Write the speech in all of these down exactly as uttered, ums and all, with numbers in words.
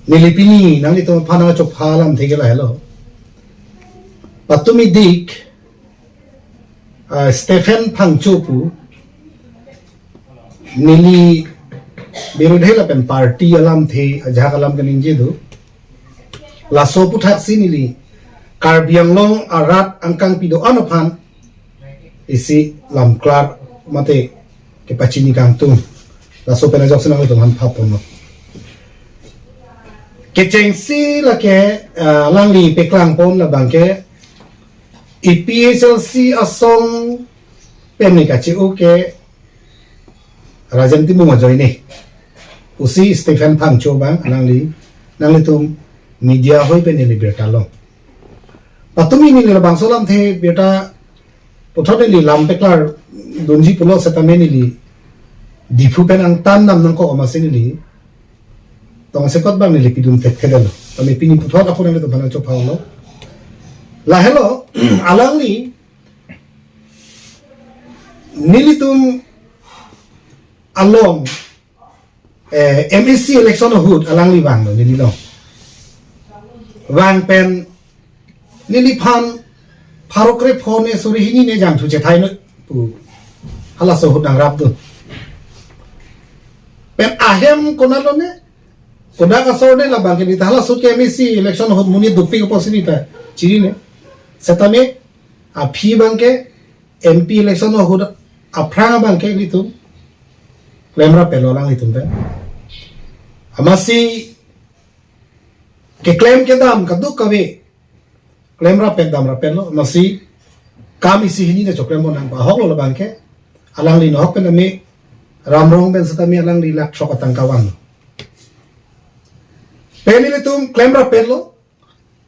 Neli pini nanglitum aphan nangchopha alamthe ke lahelo. Patumi dik, ah, Stephen Phangcho pu, neli birodhi lapen party alamthe ajahak alam kaningje do. Laso aputhaksi neli Karbi Anglong arat angkang pido-an aphan isi lamklar mate kepachini kangtung. Laso pen ajoksi nanglitum aphan phaponlo. Kechengsi lake, ah, alangli peklangpon labangke A P H L C asong pen ne kache-o ke Rajen Timung ajoine pusi Stephen Phangcho abang alangli nanglitum media hoi pen neli birta long. Patumi neli labangso alamthe birta puthot neli lam peklar dunji pulo setame neli Diphu pen angtan dam nangkok amatsi neli tongsekot abang neli pidun thekthedetlo. Tame pini puthot ako nanglitum aphan nangchophalo. Lahelo, alangli nelitum along, eh, M A C election ahut alangli vanglo neli along. Vang pen neliphan pharo krepho ne suri hini ne jangthu chethainoi pu halaso ahut nangrapdun. Pen ahem konatlo ne, kodak asor ne labangke neli ta halaso ke M A C election ahut monit dopik apotsi neli ta chinine. Setame aphi abangke M P election ahut aphrang abangke nelitum klemrappetlo alanglitum pen. Amatsi keklem kedam kadokave klemrappet damrappetlo, amatsi kam isi hini ta choklem pon nangpo. Ahoklo labangke, alangli nohok pen tame Ramrong pen setame alangli lakh throk atangka vanglo. Pen nelitum klemrappetlo,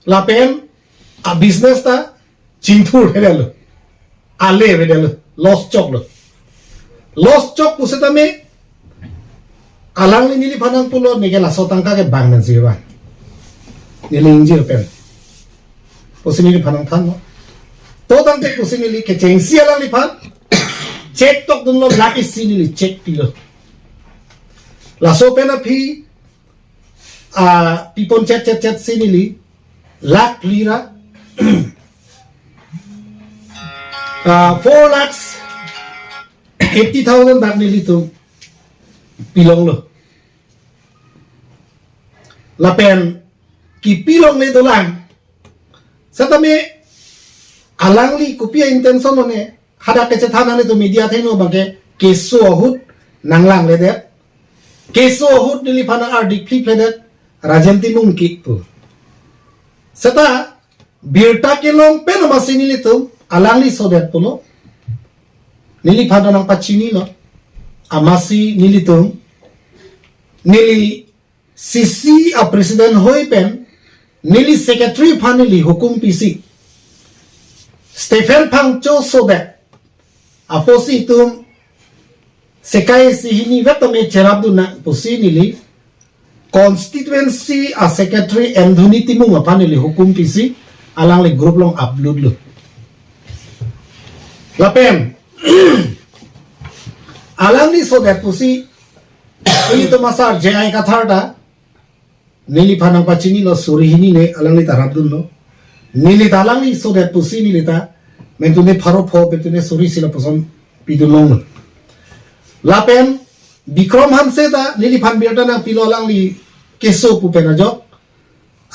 lapen a business ta chingthurthedetlo, ale avedetlo, loss choklo. Loss chok pu setame alangli neliphan nangpulo, neke laso atangka ke bang nansi bang. Neli ingjir pen pusi neliphan nangthanlo. To tangte pusi neli kechengsi alangliphan cheque tokdunlo, lakh isi neli cheque pilo. Laso pen aphi, ah, pipon chet chet chetsi neli lakh phli ra, ah, four lakhs eighty thousand dak nelitum pilonglo. Lapen kepilongle dolang. Setame alangli kopi a-intention lo ne, hadak kechethan nanglitum media athengno abangke keso ahut nanglangledet. Keso ahut neliphan nang-ardik phipledet, Rajen Timung ke pu. Seta birta kelong pen amatsi nelitum alangli sodet pulo. Neliphan nangpachinilo. Amatsi nelitum, neli C C a president hoi pen neli secretary aphan neli hukum pisi, Stephen Phangcho sodet apotsi itum sekai isi hini vet tame cherapdun nang pusi neli constituency a secretary Anthony Timung aphan neli hukum pisi alangli group along upload lo. Lapen alangli sodet pusi nelitum asar J I Kathar ta neliphan nangpachinilo, suri hini ne alangli ta rapdunlo. Neli ta alangli sodet pusi neli ta mentune pharo pho, mentune suri isi lapuson pidun longlo. Lapen Bikrom Hanse ta neliphan birta nangpilo, alangli keso pu pen ajok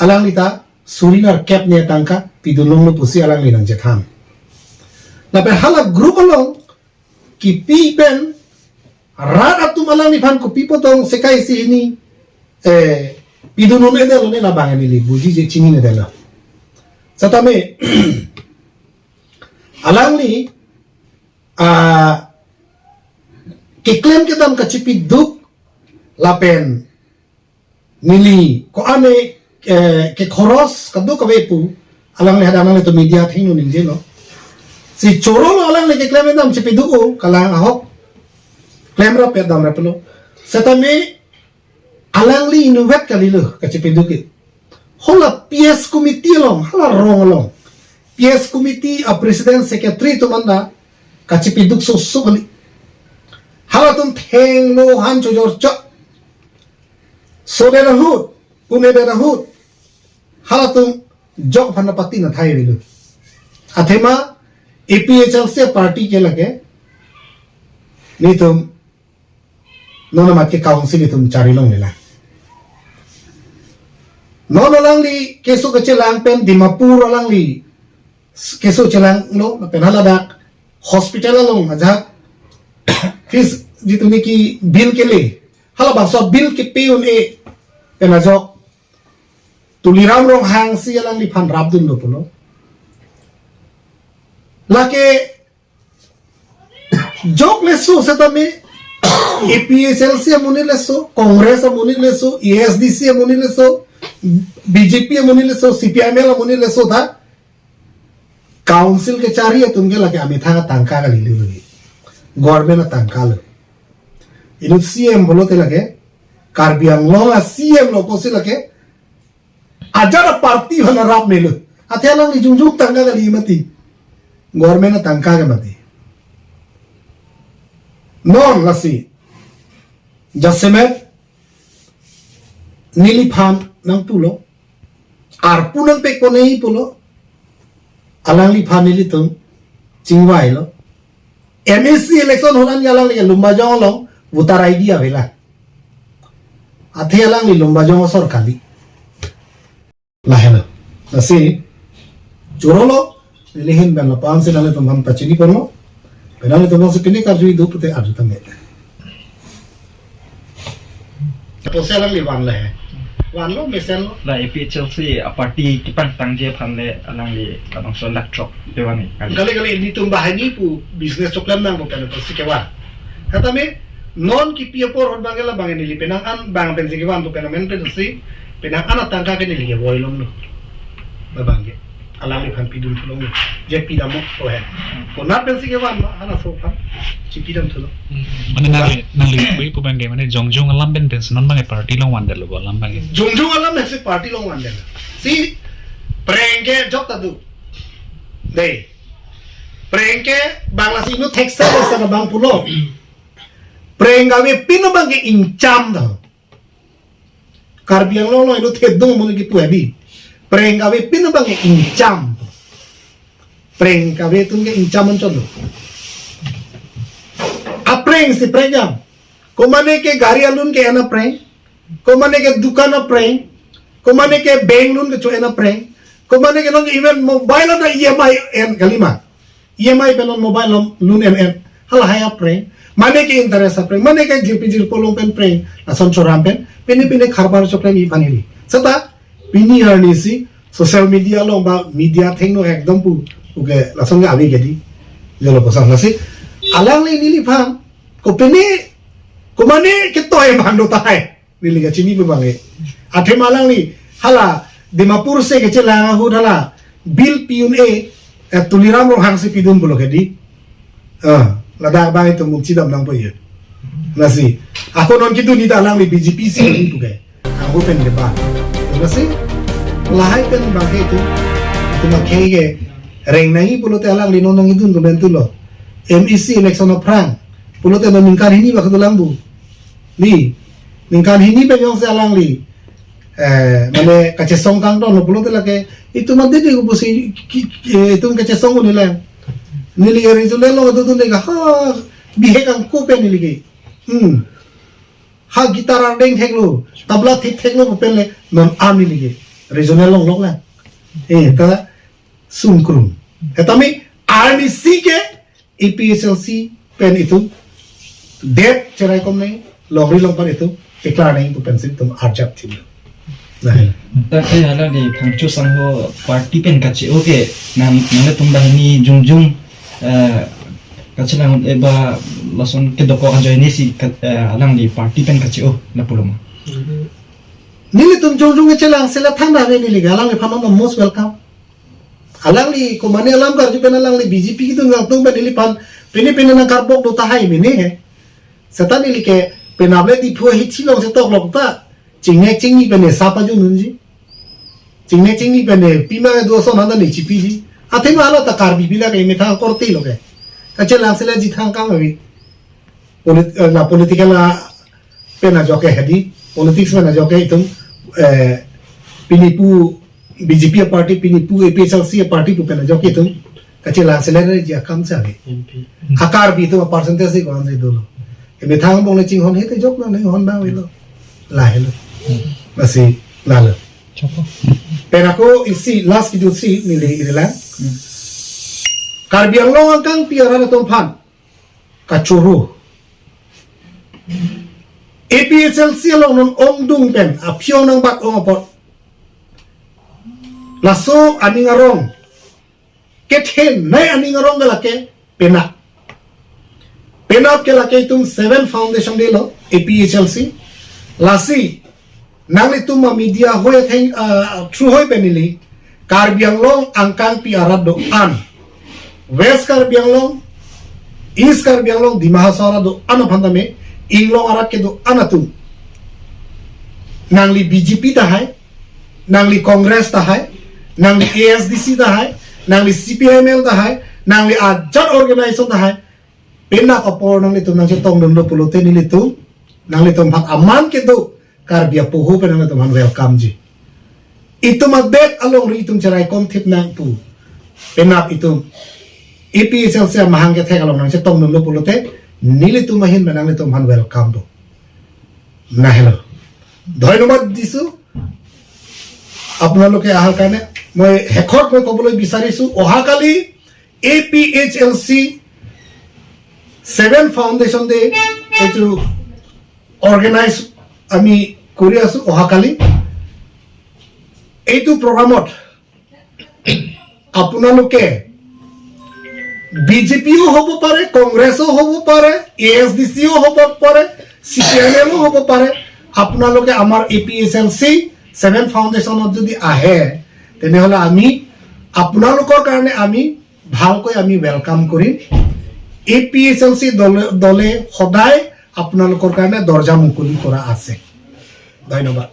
alangli ta suri nerkep ne tangka pidun longlo pusi alangli nangchethan. Lapen hala group along kipi pen rat atum alangliphan kopi apotong sekai isi hini, eh, pidun un-edetlo ne labang neli bujije, chininedetlo. Setame alangli, ah, keklem kedam kachipiduk lapen neli ko-an, eh, kekhoros kadokave pu alangli hadak nanglitum media athengno ningjelo. Si chorolo, alangli keklem kedam chipiduk-o, kalang ahok klemrappet damrappetlo. Setame alangli inutvet kalilo kachipiduk ke. Hala P S committee along, hala rong along P S committee a president secretary atum anta kachipiduk soso kali. Halatum thengno han chojor chok. Sodet ahut Pune dan ahut halatum jok aphan na pati na thai avelo. Athema A P H L C party ke lake nelitum non amat ke council itum chari longlelang. Non alangli keso kechelang pen Dimapur alangli keso chelanglo, pen haladak hospital along ajahak fees jitu niki bill kele, halabangso bill kepe un-e pen ajok Tuliram Ronghangsi alangliphan rapdunlo pulo. Lake jok leso setame A P H L C amonit leso, Congress amonit leso, A S D C amonit leso, B J P amonit leso, C P I M L amonit leso ta council kechari atum ke lake amethang atangka kali, government atangka lo. Inut C M pulote lake, Karbi Anglong a C M lo pusi lake ajat a party aphan rap melo. Athe alangli jongjong tangka kali mati. Government atangka ke mati. Non lasi jasemet neliphan nangpulo, arpu nangpekponji pulo, alangliphan nelitum chingvailo. M A C election ahut an alangli ke Lumbajong along voter I D avela. Athe alangli Lumbajong asor kali. Lahelo. Lasi chorolo, neli ahin pen lapu-an si nanglitum aphan pachiniponlo. Pen nanglitum aphan si pini karju idu pute arju tame. Apotsi alangli vanlo he. Vanlo, mesenlo. La A P H L C a party kepangtangji aphan le alangli labangso lakh throk pe van-e. Kali kali nelitum banghini pu business choklem nangpo pen apotsi kevan. Setame non kipi apor ahut abang ke labang neli penang an abang pensi kevan pu pen amen pensi penang an atangka ke neli ke voilonglo. Labang ke alangliphan pidun thulonglo. Je pidamlo ko he. Konat pensi kevan ma halaso aphan chipidam thulo. Mane nangli, nangli pui pu abang ke mane jongjong alam pen pensi non abang ke party along vandetlo bo alam abang ke. Jongjong alam pensi party along vandetlo. Si preng ke jok ta do. Dei. Preng ke bang lasi inut theksa dei sana bang pulo. Preng kavepin abang ke ingcham do. Karbi Anglong along inut thedung amonit kipu adi. Preng kavepin abang ke ingcham. Preng kave atum ke ingcham anchot lo. Apreng si preng jam. Komane ke gari alun ke-en apreng. Komane ke dukan apreng. Komane ke bank loan kecho-en apreng. Komane ke non even mobile ada E M I en kalima. E M I pen non mobile loan, loan en en. Halahai apreng. Mane ke interest apreng. Mane ke jirpi jirpo along pen preng. Lason choram pen. Pine pine karbar choklem-i aphan hini. Seta pini arnisi social media along ba media thengno ekdom pu. Oke, lason ke ave ke dei. Jolo koson lasi. Alangli neliphan. Kopine. Komane ketoi bang do tahai. Neli kachini pu abang ke. Athema alangli hala Dimapur si kechelang ahut hala bill pi un-e, eh, Tuliram Ronghang si pidun pulo ke dei. Ah, ladak abang itum mungchi dam nangpo ye. Lasi, ako non kidun ni ta alangli B J P si pu ke. Ako pen deba. Lasi, lahai pen abang ke itum, itum akhei ke reng nangji pulote alangli non nangkidun ko bentu lo. M A C election aphrang pulote non ningkan hini bak dolang bu. Dei, ningkan hini pen jongsi alangli, eh, mane kachesong kangton lo pulote lake, itum ante dei ko pusi ki, ki, eh, itum kachesong ko nila. Neli ke regional along adu tu neli ke, ha, bihek angko pen neli ke. Hmm. Ha guitar ardeng theklo, tabla thektheklo pu pen le, non an neli ke. Regional along lok la. Eh, ta sungkrung. Setame arnisi ke A P H L C pen itum det cherai kom nang, longri longpat itum declare nang pu pensi itum arjap thim. Nah, ta ke hala di Phangcho sangho party pen kache-o ke nang, nanglitum banghini jongjong, eh, kachelang, eh, ba lason kedokok ajoine si ka, eh, alangli party pen kache-o lapulo ma. Nelitum jongjong chelang sila thang da neli ke alangliphan non most welcome. Alangli komane alam karju pen alangli B J P kidun nangtung pen neliphan pine pine nangkarbok do tahai mene he. Seta neli ke penap le Diphu ahithi along si toklok ta. Chingnek chingni pen ne sapa jun unji. Chingnek chingni pen ne pima do ason handa ne chipiji. Athema hala ta Karbi bila ke methang korte lo ke. Kachelang sila jithang kang avi. Polit-, eh, la political la pen ajok ke hedi. Politics pen ajok ke itum eh, pini pu B J P a party, pini pu A P H L C a party pu pen ajok itum kachelang seler ji akam save. M P. A Karbi atum a percentage si ko-an si dolo. Emethang angbong le chinghon he te jok na nang hon bang avelo. Lahelo. Lasi lalo. Choklo. Pen ako isi last kejut si neli irilang. Karbi Anglong angkangpi arat atum aphan kachoro. A P H L C along non ongdung pen aphi-ong nangbat-ong apot, laso aning arong kethenei aning arong ke lake penap. Penap ke lake itum Seven Foundation Day lo, A P H L C. Lasi nanglitum a media hoi atheng, ah, through hoi pen neli Karbi Anglong angkangpi arat do-an, West Karbi Anglong, East Karbi Anglong, Dima Hasao arat do-an aphan tame, inglong arat kedo-an atum, nangli B J P tahai, nangli Congress tahai, nangli A S D C tahai, nangli C P I M L tahai, nangli ajat organization tahai, penap apor nanglitum nangchetongdunlo pulote nelitum, nanglitum aphan aman kedo Karbi apoho pen nanglitum aphan welcome ji. Itum adet alongri itum cheraikom thip nang pu. Penap itum A P H L C amahang kethek along nangchetongdunlo pulote nelitum ahin pen nanglitum aphan welcome do. Lahelo. ধন্যবাদ দিছো আপোনালোকে অহাৰ কাৰণে। মই শেষত মই ক'বলৈ বিচাৰিছো, অহাকালি A P H L C Seven Foundation Day এইটো organize আমি কৰি আছো অহাকালি। এইটো programত আপোনালোকে B J P ও হ'ব পাৰে, Congress ও হ'ব পাৰে, A S D C ও হ'ব পাৰে, C P I M L ও হ'ব পাৰে। আপোনালোকে আমাৰ A P H L C Seven Foundationত যদি আহে, তেনেহ'লে আমি আপোনালোকৰ কাৰণে আমি ভালকৈ আমি welcome কৰিম। A P H L C দলে, দলে সদায় আপোনালোকৰ কাৰণে দৰ্জা মুকলি কৰা আছে। ধন্যবাদ।